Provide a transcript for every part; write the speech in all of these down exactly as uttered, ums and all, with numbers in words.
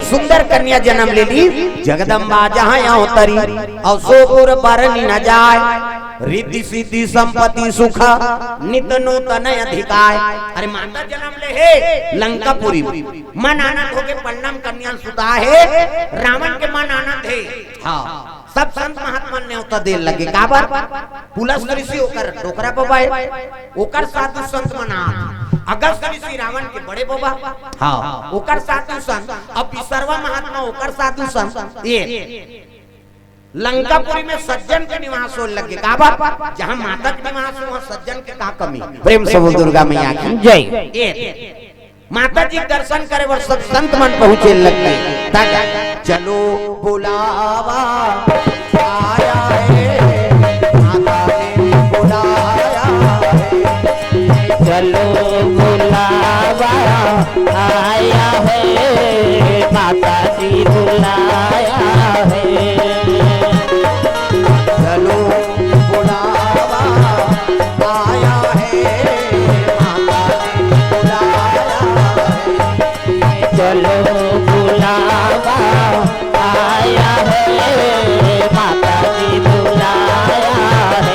सुंदर कन्या जन्म ले ली, जगदम्बा जहाँ अवतरी, अउ सो गुर बरनि न जाय, रिद्धि सिद्धि संपत्ति सुख नित नूतन अधिकाय। अरे माता जन्म ले हे लंकापुरी म, मन आनंद होके परिणम कन्या सुता हे, रावण के मन आनंद हे। हाँ, सब संत महात्मा नेवता दे लगे, काबर? पुलस्त ऋषि ओकर डोकरा बबा हे, ओकर साधु संत मन आत। अगस्त ऋषि रावण के बड़े बबा, हाँ, ओकर साधु संत, अब विश्रवा महात्मा ओकर साधु संत, ये लंकापुरी में सज्जन के निवास होय लगे, काबर? जहाँ माता के निवास हो, वहाँ सज्जन के का कमी? प्रेम से बोल दुर्गा मैया की जय। ये माता जी के दर्शन करे बर सब संत मन पहुँचे लगे। तब चलो बुलावा आया है, माता ने बुलाया है। चलो बुलावा आया है, माता जी बुलाया है। चलो बुलावा आया है, माता जी बुलाया है। चलो बुलावा आया है, माता जी बुलाया है।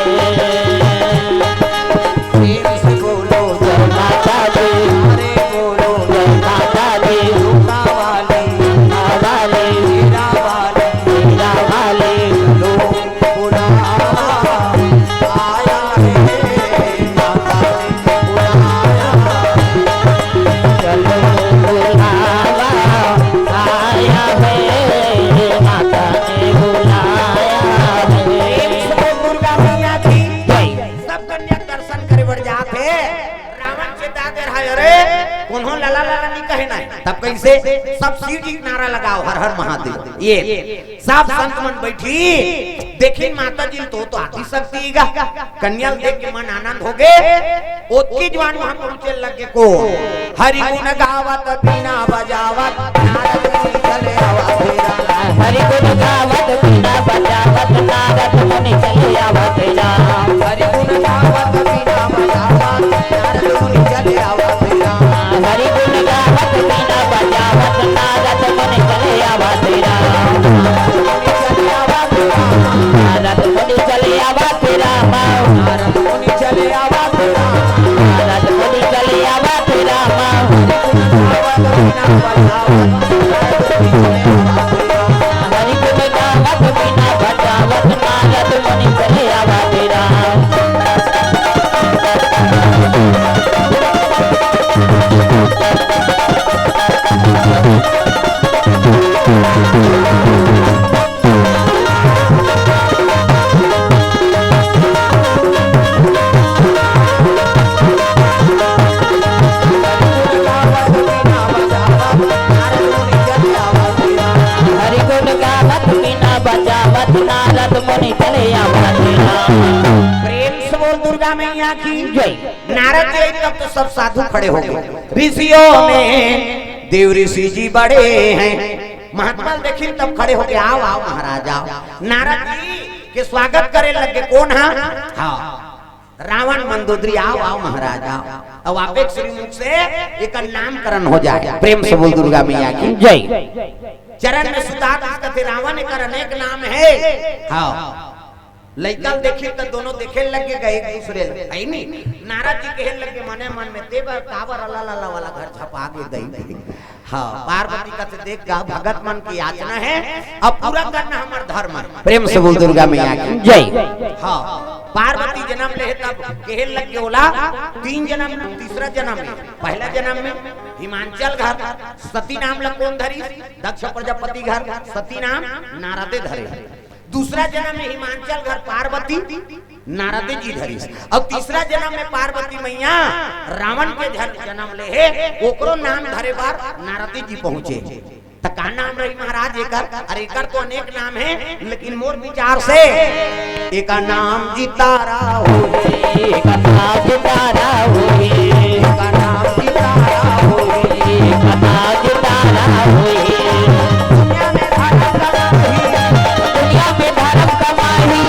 प्रेम से बोलो जय माता दी, अरे बोलो जय माता दी, लूटा वाली, लूटा वाली, हीरा वाली, हीरा वाली, लो बुलावा आया है, माता जी बुलाया है। चलो बुलावा आया है, माता जी बुलाया है। प्रेम से बोल दुर्गा मैया की जय। सब कन्या दर्शन करे बर जात हे। रावण चिल्ला दे रहा है, "अरे, कोनो लला लला नहीं कहे ना।" तब कैसे? सब शिव जी के नारा लगाओ, "हर हर महादेव।" ये सब संत मन बैठी, देखिन माता जी तो, तो आदि शक्ति गा। कन्या ल देख के मन आनंद हो गे। ओतकी जुवान वहां पहुंचे लगे को, हरि गुण गावत बीना बजावत नारद मुनि चले आवा तेरा। हरि गुण गावत बीना बजावत नारद मुनि चले आवा तेरा। हरि गुण गावत बीना बजावत नारद मुनि चले आवा तेरा। हरि गुण गावत बीना बजावत नारद मुनि चले आवा तेरा। नारद मुनि चले आवा तेरा। नारद मुनि चले आवा तेरा। नारद मुनि चले आवा तेरा। हरि गुण गावत बीना बजावत नारद मुनि चले आवा तेरा। हरि गुण गावत बीना बजावत नारद मुनि चले आवा तेरा। प्रेम से बोल दुर्गा मैया की जय। नारद जी तब तो सब साधु खड़े हो गए। ऋषियों में देव ऋषि जी बड़े हैं। महात्मा देखिन तब खड़े हो गए, "आओ, आओ महाराज, आओ।" नारद जी के स्वागत करे लगे। कौन हा? हाँ, रावण मंदोदरी, "आओ, आओ महाराज, आओ।" अब आप एक श्रीमुख से एक नामकरण हो जाए। प्रेम से बोल दुर्गा मैया की जय। चरण में सुता दास कथे, "रावण एकर अनेक नाम है।" हाँ, लइका ल देखिन त दोनों देखे लगे गए एक दूसरे ल, है नी? नारद जी कहे लगे मने मन में, "ते बर काबर अला लाला वाला घर झपा गे दई।" हाँ, पार्वती कथे, "देख गा, भगत मन की याचना है, अब पूरा करना हमर धर्म है।" प्रेम से बोल दुर्गा मैया की जय। हाँ, पार्वती जन्म ले तब कहे लगे ओला, तीन जन्म, तीसरा जन्म में, पहला जन्म में हिमांचल घर सती नाम ल कोन धरिस? दक्ष प्रजापति घर सती नाम नारदे धरे। दूसरा जन्म में हिमांचल घर पार्वती नारद जी धरिस। अब तीसरा जन्म में पार्वती मैया रावण के जन-, जन्म ले हे, ओकरो नाम धरे बर नारद जी पहुंचे। त का नाम रही महाराज एकर? अरे एकर तो अनेक नाम है, लेकिन मोर विचार से एकर नाम जितारा होही। एकर नाम जितारा होही। एकर नाम जितारा होही। एकर नाम जितारा होही। दुनिया में धर्म कमाही। दुनिया में धर्म कमाही।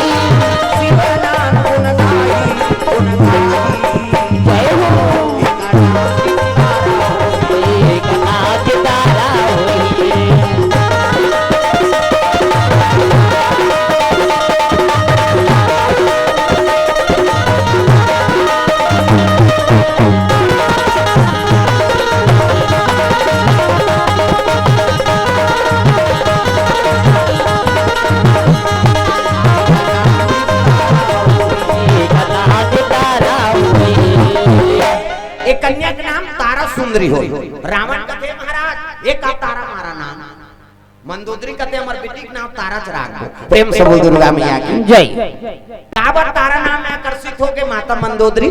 शिव नाम गुण गाही, गुण गाही। जय हो। एकर नाम जितारा होही। एकर नाम जितारा होही। मंदोदरी होय। रावण कथे, महाराज, एक का तारा मारा नाम। मंदोदरी कथे, हमर बेटी के नाम तारा च राख दो। प्रेम से बोल दुर्गा मैया की जय। काबर तारा नाम में आकर्षित होके माता मंदोदरी,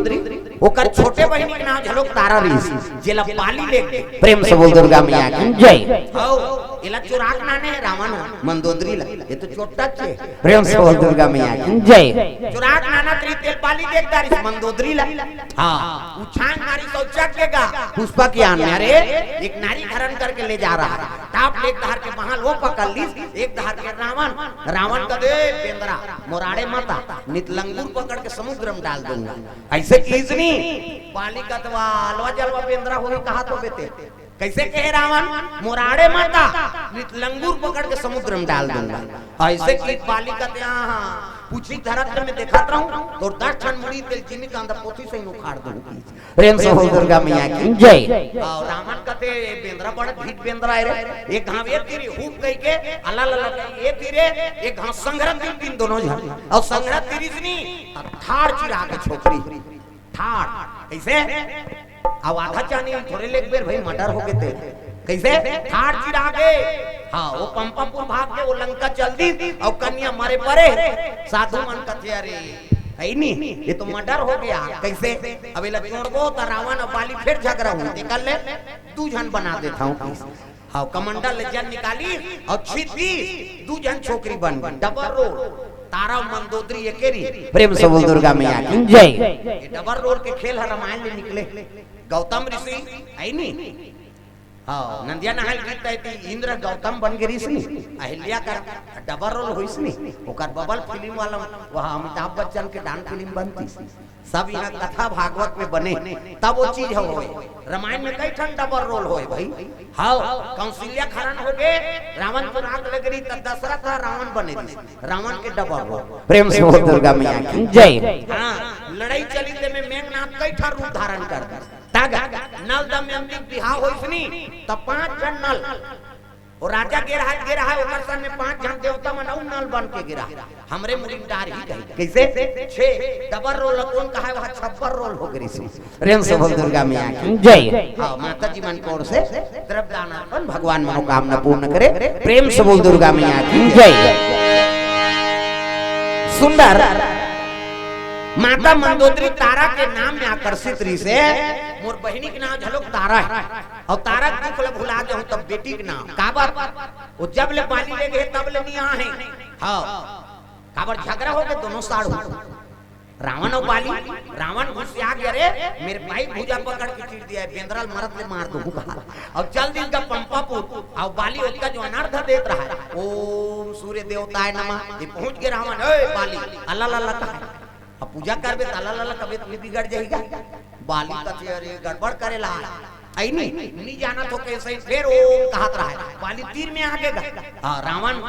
ओकर छोटे बहिनी के नाम घलोक तारा रिहिस, जेला बाली ले गे। प्रेम से बोल दुर्गा मैया की जय। हव, एला चुराक नाने हे रावण ह, मंदोदरी ला। ये तो छोटा चे। प्रेम से बोल दुर्गा मैया की जय। चुराक नाना करी तेल बाली देख डारिस मंदोदरी ला। हाँ, उछांग मारी सौचक के गा। पुष्पा की आन में, अरे, एक नारी हरण करके ले जा रहा है। टाप ले एक धार के बहाल वो पकड़ लीस, एक धार के रावण। रावण कथे, बेंदरा, मोराड़े मता, नित लंगूर पकड़ के समुद्र में डाल दूंगा। ऐसे कीजनी, बाली कथे, अलवा जलवा बेंदरा होही कहा तो बेटे। कैसे कहे रावण, मोराड़े मता, नित लंगूर पकड़ के समुद्र में डाल दूंगा। ऐसे की बाली कथे, हाँ, पूछी धरत में देखत रहूं, तो दस ठन मुड़ी तेल जिमी का अंदर पोथी से ही उखाड़ दूंगी। प्रेम से बोल दुर्गा मैया की जय। और रावण कथे, बेंदरा बड़ भीत बेंदरा है रे, एक घाव ये तीरी, हुप कही के, अला लला कही ये तीरे, एक घाव संघरत तीर दिन दोनों झन, और संघरत तीरी इतनी, ठाड़ चिरा के छोकरी, ठाड़, कैसे? अब आधा चानी थोरे लेक बेर भाई मर्डर हो गे ते। कैसे? ठाड़ चिरा गे। हाँ, वो पंपापुर भाग के वो लंका चल दी और कन्या मरे परे। साधु मन कथे, अरे, है नी, ये तो मर्डर हो गया। कैसे? अब एला छोड़बो त रावण और बाली फिर झगड़ा होही। कर ले, दू झन बना देता हूँ। हाँ, कमंडल ले जन निकाली और छिद्दी, दू झन छोकरी बन गई। डबल रोल, तारा मंदोदरी एके री। प्रेम से बोल दुर्गा मैया की जय। ये डबल रोल के खेल ह रामायण ले निकले। गौतम ऋषि है नी, हाँ, नंदिया नहाय गीत है कि इंद्र गौतम बन गे ऋषि, अहिल्या कर डबल रोल होइस नी, ओकर बबल फिल्म वाला, वह अमिताभ बच्चन के डांस फिल्म बनती। सब यहाँ कथा भागवत में बने, तब वो चीज ह होय। रामायण में कई ठन डबल रोल होय भाई। हाँ, कौशल्या हरण हो गे, रावण चुराक ले गे री, त दशरथ ह रावण बने री, रावण के डबल रोल। प्रेम से बोल दुर्गा मैया की जय। हाँ, लड़ाई चली ते में मेघनाथ कई ठन रूप धारण कर दे। तागा, नल दमयंती के बिहाव होइस नी, त पांच झन नल, वो राजा गे रहा, गे रहा, ओकर संग में पांच झन देवता मन अउ नल बन के गे रहा। हमरे मुड़ी में डार ही कही। कैसे? छे। डबल रोल कोन कहा है, वह छब्बर रोल हो गई सी। प्रेम से बोल दुर्गा मैया की जय। हाँ, माता जी मन की ओर से द्रव्य दान अर्पण, भगवान मनोकामना पूर्ण करे। प्रेम से बोल दुर्गा मैया की जय। सुंदर माता मंदोदरी तारा के नाम में आकर्षित रहिसे, मोर बहिनी के नाम घलोक तारा है। अउ तारा के दुख ल भुला देहूं तब बेटी के नाम। काबर? वो जब ले बाली ले गे हे, तब ले नइ आए हे। हाँ। काबर झगड़ा हो गे दोनों साढ़ू। रावण अउ बाली, रावण गुस्सिया गे, "अरे, मेरे भाई भुजा पकड़ के चीर दिया है, बेंदरा ल मरत ले मार दूं," कहा। अउ चल दिस गा पंपापुर, अउ बाली ओतका जो अनर्थ देत रहा है, "ओम सूर्य देवताय नमः," ये पहुंच गे रावण, "ए बाली, अल्ला अल्ला कहा है।" अब पूजा करबे त अल्ला अल्ला कबे त बिगड़ जाही गा। बाली कथे, "अरे, गड़बड़ करे ला है नी, नइ जानत हो कैसे," फेर ओम कहत रहा है, बाली तीर में आ गे गा। हाँ, रावण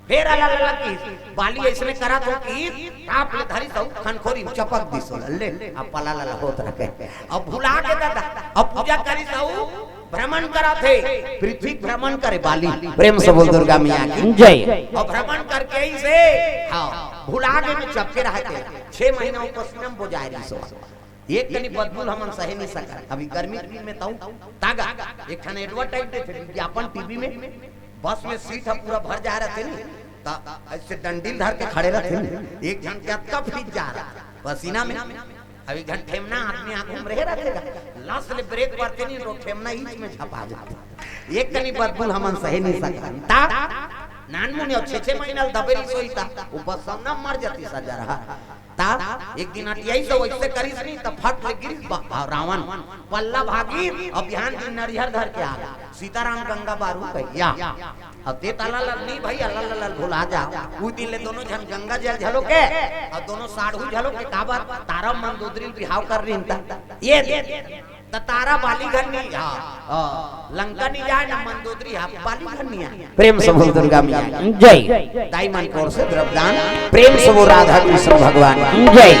फेर अल्ला अल्ला की, बाली अइसने करत हो कि टाप ले धरिस अउ खनखोरी में चपक दिस, ले, अब पला लला होत रखे। अब भुला गे दादा, अब पूजा करिस अउ भ्रमण करत हे, पृथ्वी भ्रमण करे बाली। प्रेम से बोल दुर्गा मैया की जय। अब भ्रमण करके अइसे, हाँ, भुला गे में चपके रहते। छह महीना वो पसीना में बोजाय रहिस। एक कनी बदबू ल हमन सहे नइ सकन। अभी गर्मी के दिन में तउ तागा, एक ठन एडवर्टाइज देथे, विज्ञापन टीवी में, बस में सीट ह पूरा भर जाय रहिथे नी, त अइसे डंडील धर के खड़े रहिथे नी, एक झन के अतका भीज जाय रहिथे पसीना में। अब एक झन ठेमना आदमी आगू में रहे रहिथे गा, लस ले ब्रेक परथे नी, तो ठेमना ईच में झपा जाथे। एक कनी बदबू ल हमन सहे नइ सकन। त नानमुन अउ छे छे महीना ल दबे रहिस होही त, वो बस सब न मर जातिस सजरहा। ता एक दिन अटियाइस अउ अइसे करिस नी, त फट ले गिरिस बा-, आ, रावण। पल्ला भागिस अउ बिहान दिन नरिहर धर के आ गे। सीताराम गंगा बारू कहिया। अब ते त अल्ला अल्ला ल नी भई, अल्ला अल्ला ल भुला जा। उ दिन ले दोनों झन गंगा जल झलो के, अउ दोनों साढ़ू झलो के काबर तारा मंदोदरी ल बिहाव कर रहिन त। ये दे। त तारा बाली घर नइ, हाँ, हाँ, लंका नइ जाय न मंदोदरी, हाँ, बाली घर नइ आय। प्रेम से बोल दुर्गा मैया की जय। दाई मन की ओर से द्रव्यदान, प्रेम से बोल राधा कृष्ण भगवान की जय।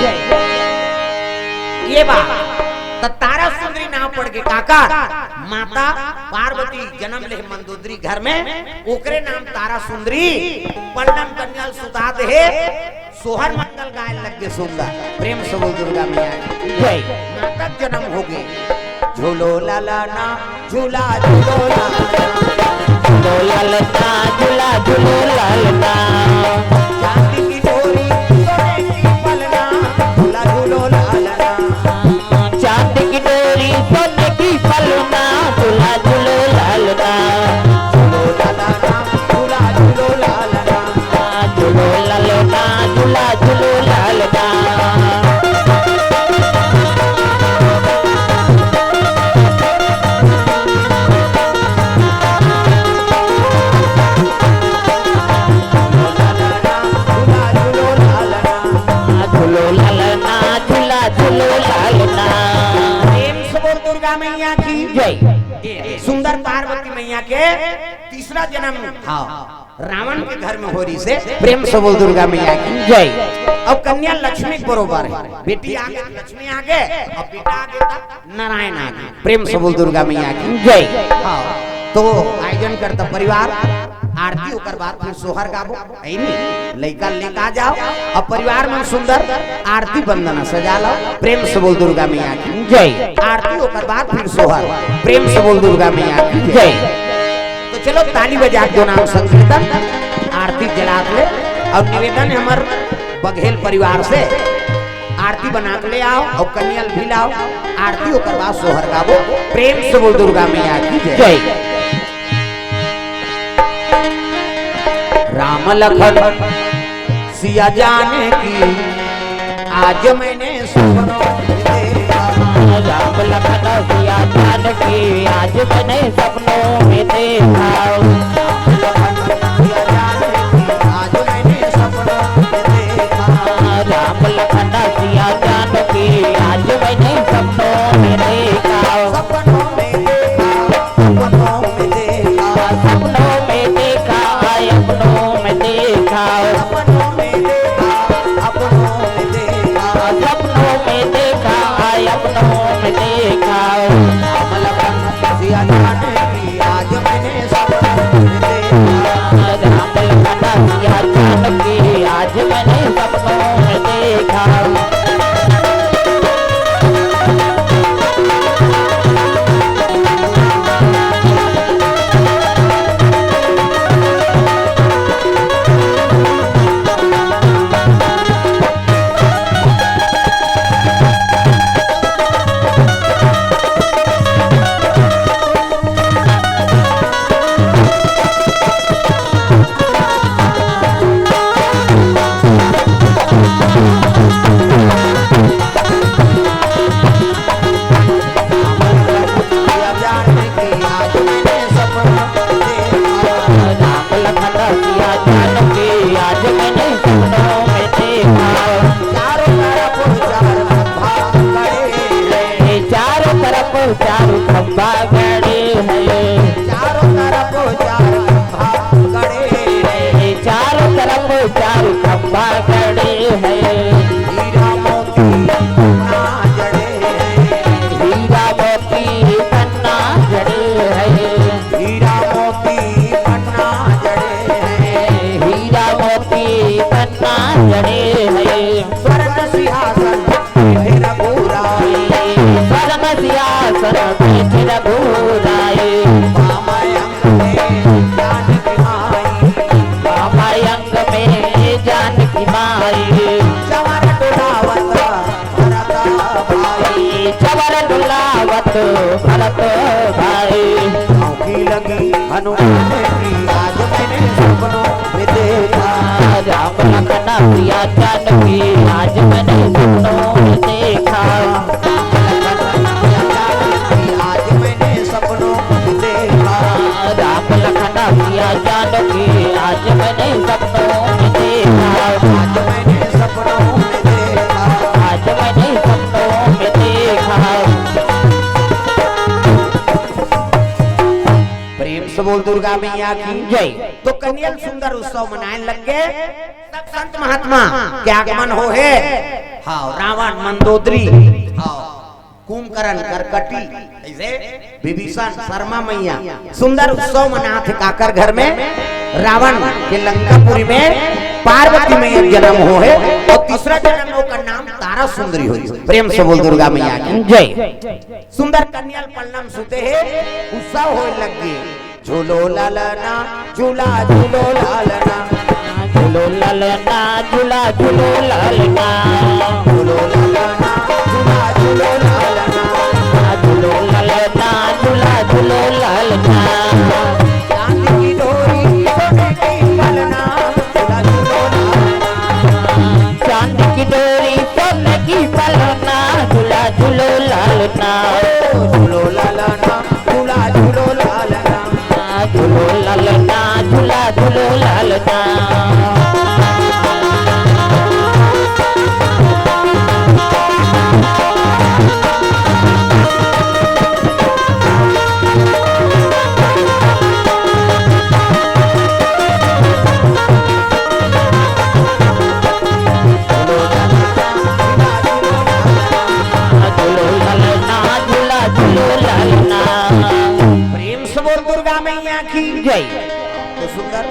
ये बात, त तारा सुंदरी नाम पड़ गे काकर, माता पार्वती जनम ले मंदोदरी घर में, ओकरे नाम तारा सुंदरी, पल्लम कन्या ल सुता दे हे, सोहर मंगल गाय लग गे सुंदर। प्रेम से बोल दुर्गा मैया की जय। माता जनम हो गे। झूलो ललना, झूला झूलो ललना। झूलो ललना, झूला झूलो ललना। चांदी की डोरी, सोने की पलना, झूला झूलो ललना। चांदी की डोरी, सोने की पलना, झूला झूलो ललना। झूलो ललना, झूला झूलो ललना। झूलो ललना, झूला झूलो ललना। झूलो ललना, झूला झूलो ललना। प्रेम से बोल दुर्गा मैया की जय। सुंदर पार्वती मैया के तीसरा जन्म, हाँ, रावण के घर में हो रही से। प्रेम से बोल दुर्गा मैया की जय। अब कन्या लक्ष्मी के बरोबर है, बेटी आगे लक्ष्मी आगे, अब बेटा आगे तक नारायण आगे। प्रेम से बोल दुर्गा मैया की जय। हाँ, तो आयोजन करता परिवार, आरती ओकर बाद फिर सोहर गाबो, है नी? लइका लेका जाओ, अब परिवार मन सुंदर आरती वंदना सजा लो। प्रेम से बोल दुर्गा मैया की जय। आरती ओकर बाद फिर सोहर। प्रेम से बोल दुर्गा मैया की जय। तो चलो ताली बजा के दो नाम संकीर्तन, आरती जला के ले। और निवेदन है हमर बघेल परिवार से, आरती बना के ले आओ और कन्या ल भी लाओ। आरती ओकर बाद सोहर गाबो। प्रेम से बोल दुर्गा मैया की जय। जय। राम लखन सिया जाने की, आज मैंने सपनों में देखा। राम लखन सिया जाने की, आज मैंने सपनों में देखा। आज मैंने सपनों में देखा। राम लखन सिया जाने की, आज मैंने सपनों में देखा। सपनों में देखा, सपनों में देखा, सपनों में देखा, सपनों में देखा, सपनों में देखा, सपनों में देखा, सपनों में देखा, सपनों में देखा। कमल पंख सिया जाने की, आज मैंने सपनों में देखा। राम लखन सिया जाने की, आज मैंने सपनों में देखा। राम लखन सिया जान के आज मैंने सपनों में देखा। चारों तरफ चार खंभा खड़े हैं। चारों तरफ चार खंभा खड़े हैं। चारों तरफ चार खंभा खड़े हैं। चारों तरफ चार खंभा खड़े हैं। हीरा मोती पन्ना जड़े हैं। हीरा मोती पन्ना जड़े हैं। हीरा मोती पन्ना जड़े हैं। हीरा मोती पन्ना जड़े हैं। स्वर्ण सिंहासन बैठे रघुराई। स्वर्ण सिंहासन बैठे रघुराई। बामय अंग में जानकी माई। बामय अंग में जानकी माई। चंवर डोलावत भरत भाई। चंवर डोलावत भरत भाई। आँखी लगी हनुमान की आज मैंने सपनों में देखा। राम लखन सिया जानकी आज मैंने सपनों में देखा। आज मैंने सपनों में देखा। राम लखन सिया जानकी आज मैंने सपनों में देखा। आज मैंने सपनों में देखा। आज मैंने सपनों में देखा। प्रेम से बोल दुर्गा मैया की जय। तो कन्या ल सुंदर उत्सव मनाए लग गे। सब संत महात्मा के आगमन हो हे। हाँ, रावण, मंदोदरी, हाँ, कुंभकर्ण, करकटी, ऐसे विभीषण, शर्मा मैया, सुंदर उत्सव मनात हे काकर घर में? रावण के लंकापुरी में। पार्वती में एक जन्म हो हे अउ तीसरा जन्म में ओकर नाम तारा सुंदरी होही। प्रेम से बोल दुर्गा मैया की। जय। सुंदर कन्या ल पलना म सुते हे, गुस्सा होय लग गे। झूलो ललना, झूला झूलो ललना। झूलो ललना, झूला झूलो ललना। झूलो ललना, झूला झूलो ललना। झूलो ललना, झूला झूलो ललना। चांदी की डोरी, सोने की पलना। झूला झूलो ललना। चांदी की डोरी, सोने की पलना। झूला झूलो ललना। ओ, झूलो ललना। झूला झूलो ललना। झूलो ललना, झूला झूलो ललना। झूलो ललना, झूला झूलो ललना। प्रेम से बोल दुर्गा मैया की जय। तो सुंदर,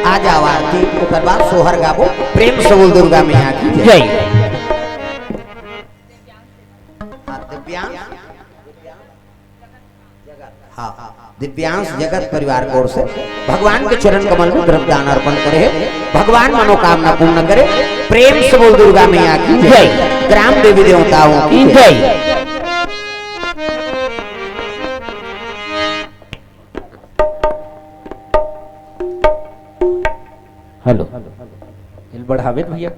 आ जाओ आरती, ओकर बाद सोहर गाबो। प्रेम से बोल दुर्गा मैया की जय। जय। हाँ, दिव्यांश। हाँ, दिव्यांश जगत परिवार की ओर से भगवान के चरण कमल में द्रव्य दान अर्पण करे हे। भगवान मनोकामना पूर्ण करे। प्रेम से बोल दुर्गा मैया की जय। जय। ग्राम देवी देवताओं की जय। जय। हेलो, एल बढ़ावे भैया।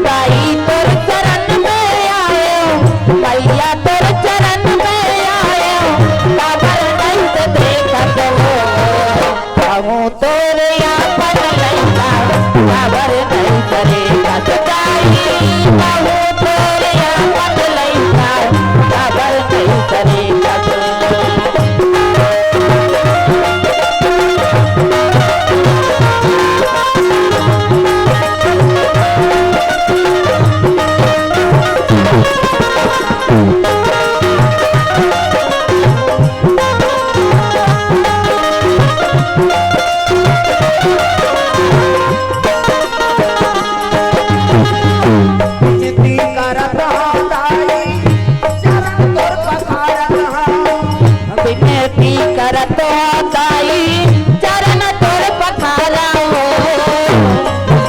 दाई तोर चरण में आयो, मैया तोर चरण में आयो, काबर नहीं से देखत हो। कहूँ तोर आपन लइका, काबर नहीं से देखत दाई। कहूँ तोर आपन लइका, काबर नहीं से देखत। विनती करत हँव दाई, चरण तोर पखारत हँव। विनती करत हँव दाई, चरण तोर पखारत हँव।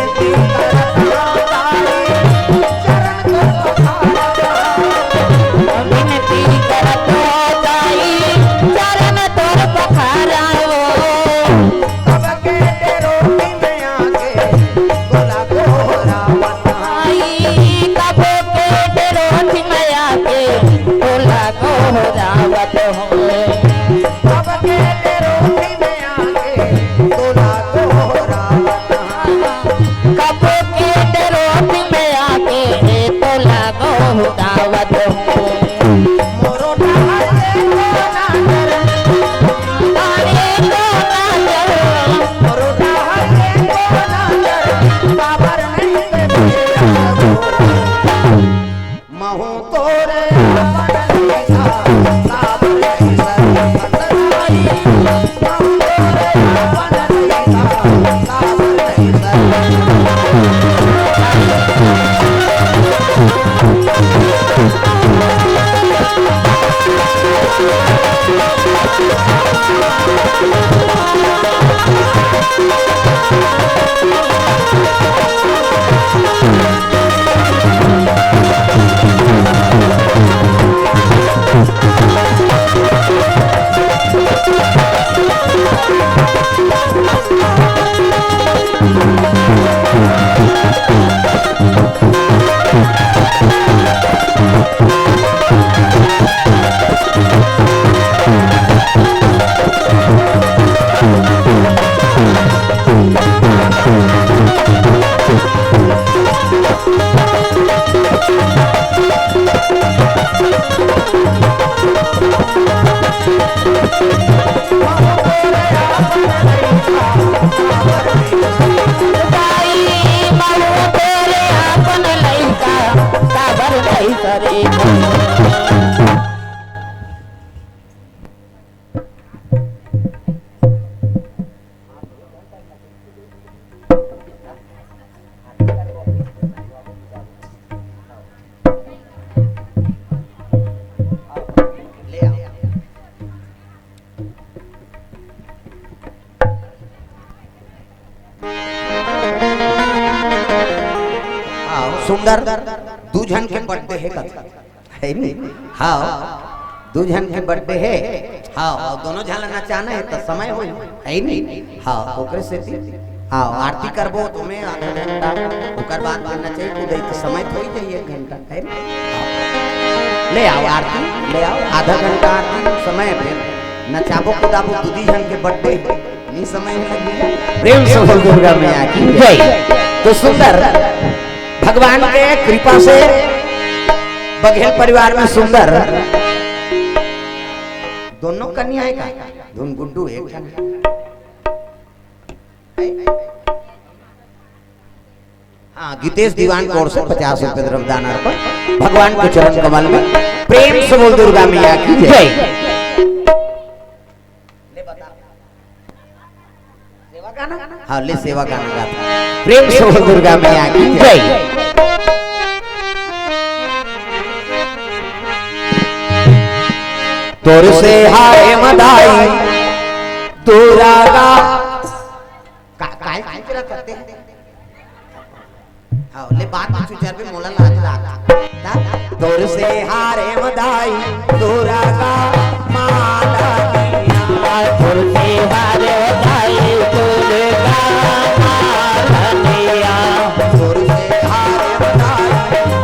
विनती करत हँव दाई, चरण तोर पखारत हँव। विनती करत हँव दाई, चरण तोर पखारत हँव। कब के डेरो में आके तोला गोहरावत हँव। आई, कब के डेरो में आके तोला गोहरावत हँव। कब के डेरो में आके तोला गोहरावत हँव। कब के डेरो में आके तोला गोहरावत हँव। सुंदर, दू झन के बर्थडे हे कथे, हे नी? हाँ, दू झन के बर्थडे हे। हाँ, अउ दोनों झन ला नचाना हे त समय होही, हे नी? हाँ, ओकरे सेती। हाँ, आरती करबो त में आधा घंटा, ओकर बाद में नचई कूदई त समय त होई जाही एक घंटा, हे नी? हाँ। ले आव आरती, ले आव, आधा घंटा आरती समय हे, फेर नचाबो कूदाबो, दू दी झन के बर्थडे हे। नी समय हे लगी। प्रेम से बोल दुर्गा मैया की जय। तो सुंदर, भगवान के कृपा से बघेल परिवार में सुंदर दोनों कन्या हे का? धुन गुड्डू एक कन्या। हाँ, गीतेश दीवान की ओर से पचास रुपए द्रव्य दान अर्पण भगवान के चरण कमल में। प्रेम से बोल दुर्गा मैया की जय। ले बता। सेवा गाना? हाँ, ले सेवा गाना गाता। प्रेम से बोल दुर्गा मैया की जय। तोर से हाय मदाई दुर्गा। का, काय चुचरा करते हैं? हाँ, ले बात में चुचर पे मोला लाज लाग। ता? तोर से हारे मदाई, दुर्गा मालनिया। तोर से हारे मदाई, दुर्गा मालनिया। तोर से हारे मदाई, दुर्गा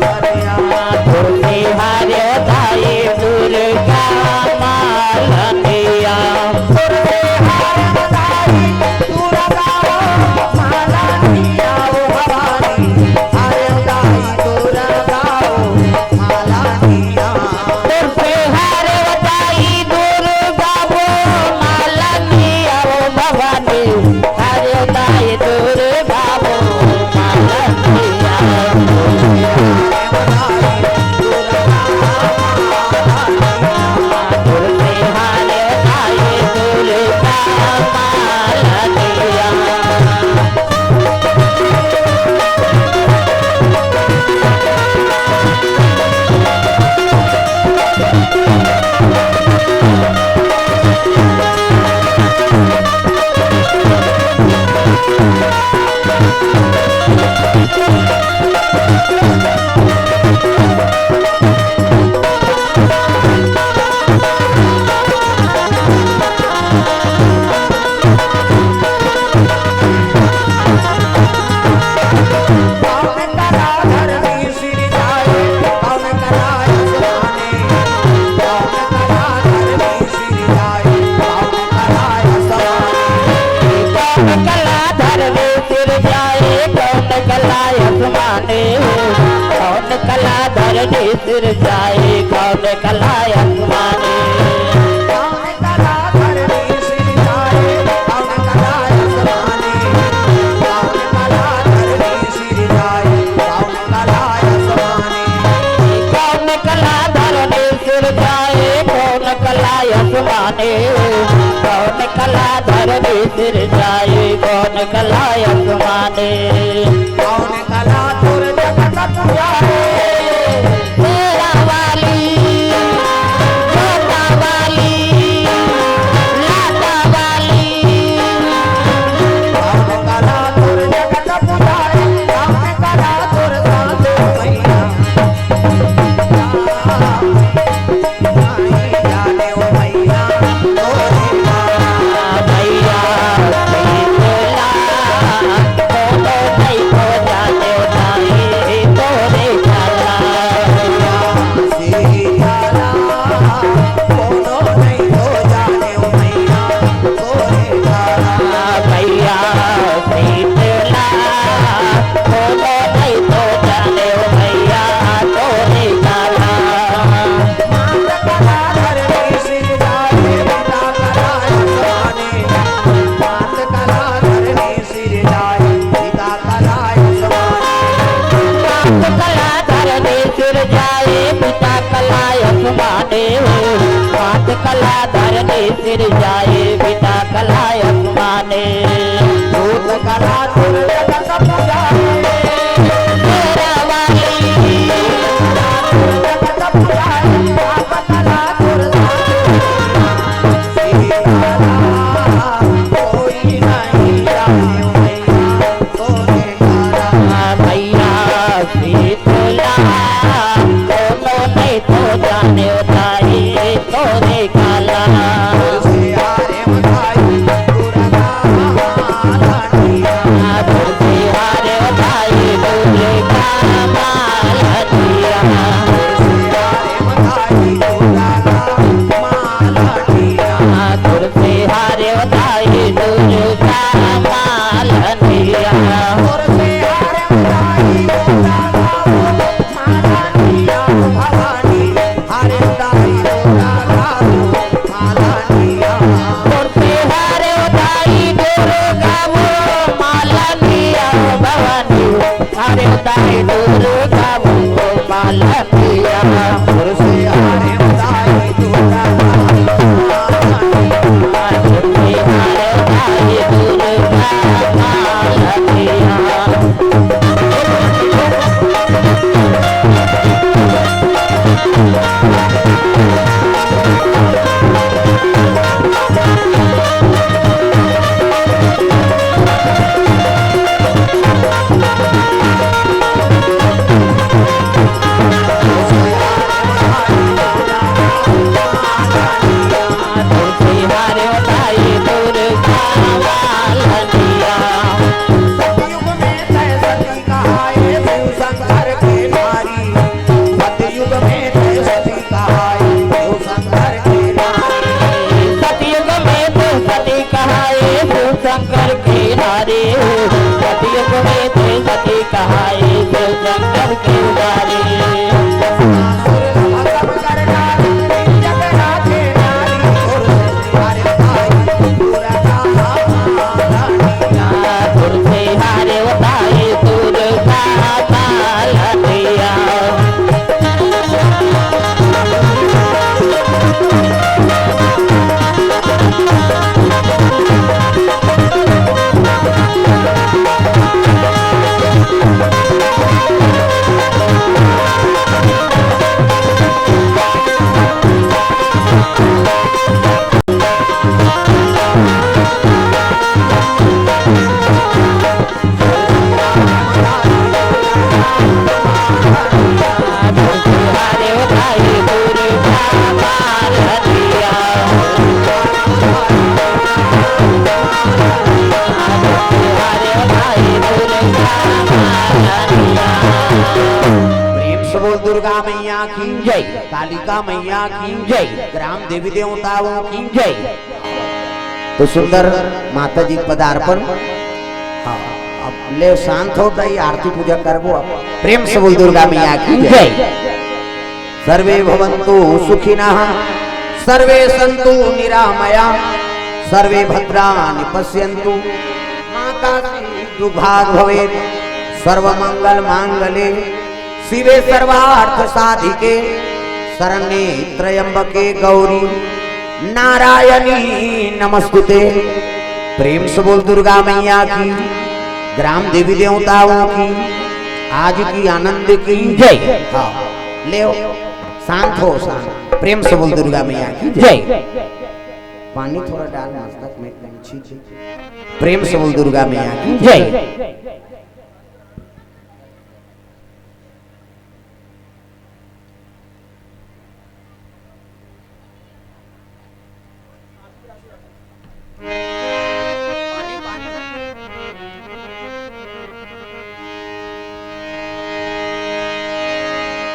मालनिया। तोर से हारे मदाई, दुर्गा मालनिया। कौन कला धरनी सिरजाए, कौन कला आसमाने। कौन कला धरनी सिरजाए, कौन कला आसमाने। कौन कला धरनी सिरजाए, कौन कला आसमाने। कौन कला धरनी सिरजाए, कौन कला आसमाने। कौन कला धरनी सिरजाए, कौन कला आसमाने। कौन कला धरनी सिरजाए, कौन कला आसमाने। कौन कला तोर जगत पुजाए। शेरा वाली, जोता वाली, लाटा वाली। कौन कला तोर जगत पुजाए, कौन कला तोर साधु मैया। मात कला धरनी सिरजाए, पिता कला आसमाने। मात कला धरनी सिरजाए, पिता कला आसमाने। भूत कला तोर जगत पुजाए। शेरा वाली। जगत पुजाए, पाप कला तोर साधु। कोई नहीं जाने मैया, तोरे प्रेम से बोल दुर्गा मैया की जय। कालिका मैया की जय। ग्राम देवी देवताओं की जय। तो सुंदर माता जी पदार्पण। हाँ, अब ले शांत होता ही आरती पूजा करबो। अब प्रेम से बोल दुर्गा मैया की जय। सर्वे भवन्तु सुखिनः, सर्वे सन्तु निरामया, सर्वे भद्राणि पश्यन्तु, मा काचित् दुःखभाग् भवेत्। सर्वमंगल मांगल्ये शिवे सर्वार्थ साधिके, शरण्ये त्र्यंबके गौरी नारायणी नमस्तुते। प्रेम से बोल दुर्गा मैया की, ग्राम देवी देवताओं की, आज की आनंद की जय। हाँ, ले शांत हो, शांत। प्रेम से बोल दुर्गा मैया की जय। पानी थोड़ा डाल मस्तक में, कहीं छींच। प्रेम से बोल दुर्गा मैया की जय।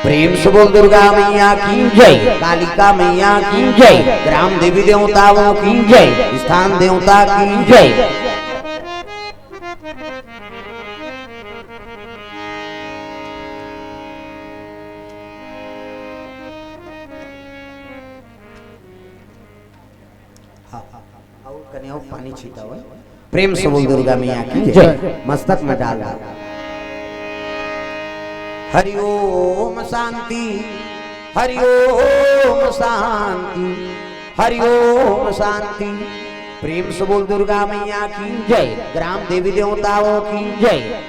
प्रेम से बोल दुर्गा मैया की जय। कालिका मैया की जय। ग्राम देवी देवताओं की जय। स्थान देवता की जय। हाँ, हाँ, हाँ। और कने और पानी छीटा हुआ है। प्रेम से बोल दुर्गा मैया की जय। मस्तक में डाल डाल। हरि ओम शांति, हरि ओम शांति, हरि ओम शांति। प्रेम से बोल दुर्गा मैया की जय। ग्राम देवी देवताओं की जय।